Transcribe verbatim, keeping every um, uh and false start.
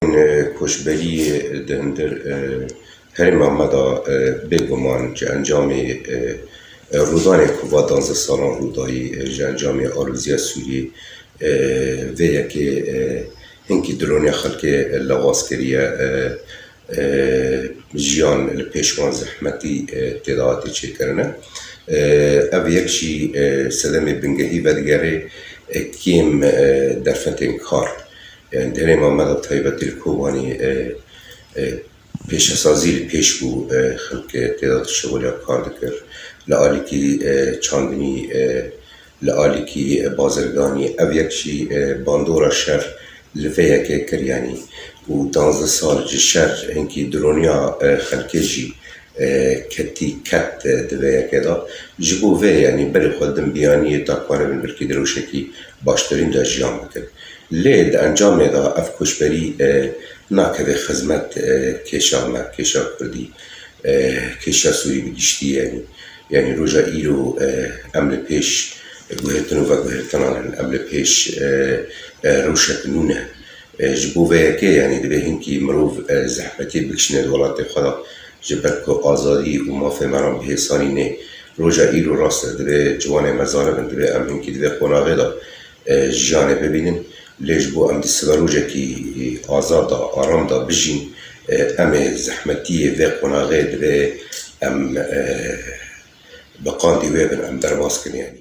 e, koçberî di hundir, e, herêma me de, e, bêguman ji encamê, e, e, rûdanê ku va danzdeh salan rûdayî, e, ji encamê aloziya Sûriyê, e, vê yekê, e, hinkî dironiya xelkê lewaz kiriye, e, e, jiyan li pêş wan zehmetî, e, tê de hatî çêkirine. E, ev yek jî, e, sedemê bingehî vedigere, e, kêm, e, derfetên kar. Yani di herêma me de taybetî li Kobanî, e, e, pêşesazî li pêş bû, e, xelk, e, tê de şixuliya kar dikir. Li alîkî, e, çandinî, e, li alîkî, e, bazirganî, ev yek jî, e, bandora şer li vê yekê kir, yanî û danzdeh sal ji şer hinkî dironiya, e, xelkê jî, e, ketî ket, e, di vê yekê de. Ji bo vê, yanî berê xwe din biyaniyê ta karin belkî di rewşekî baştirîn de jiyan bikin. Lê di encamê de ev koçberî, e, nakeve xizmet, e, kêşa me, kêşa Kurdî, e, kêşa Sûrî bi giştî, yanî. Yanî roja îro, e, em li pêş guhertin û veguhertinan in, em li pêş, e, e, rewşek nû ne. E, ji bo vê yekê, yanî divê hinkî mirov, e, zehmetiyê bikişîne di welatê xwe de, ji ber ku azadî û mafê me re bi hêsanî nê. Roja îro rast e, divê ciwanê me zanibin, divê em hinkî di vê qonaxê de, e, jiyanê bibînin. Lê ji bo em di siberojekî azad de, aram de bijîn, e, em ê zehmetiyê vê qonaxê divê em, e, bi qandî wê bin, em derbas kin, yanî.